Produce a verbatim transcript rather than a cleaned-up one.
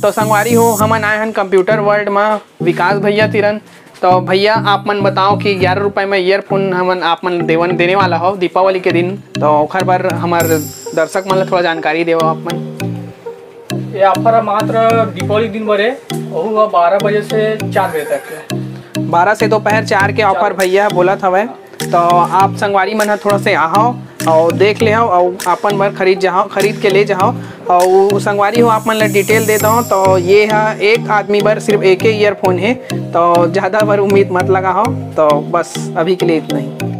तो संगवारी हो, हमन आए हन कंप्यूटर वर्ल्ड म विकास भैया तीरन। तो भैया, आप मन बताओ कि ग्यारह रुपए में ईयरफोन हमन, आप मन देवन देने वाला हो दीपावली के दिन, तो ओखर बर हमर दर्शक मन ला थोड़ा जानकारी देवो आप मन। ये ऑफर ह मात्र दीपावली दिन बर हे, ओहू ह बारह बजे से चार बजे तक के। बारह से दोपहर चार के ऑफर भैया बोलत हवय। तो आप संगवारी मन ह थोड़ा से आहव और देख ले हव और अपन बर खरीद जाहव, खरीद के ले जाहव। और संगवारी हो, आप मन ला डिटेल दे दो, तो ये ह एक आदमी बर सिर्फ एक ही ईयरफोन है, तो ज़्यादा बर उम्मीद मत लगाओ। तो बस अभी के लिए इतना ही।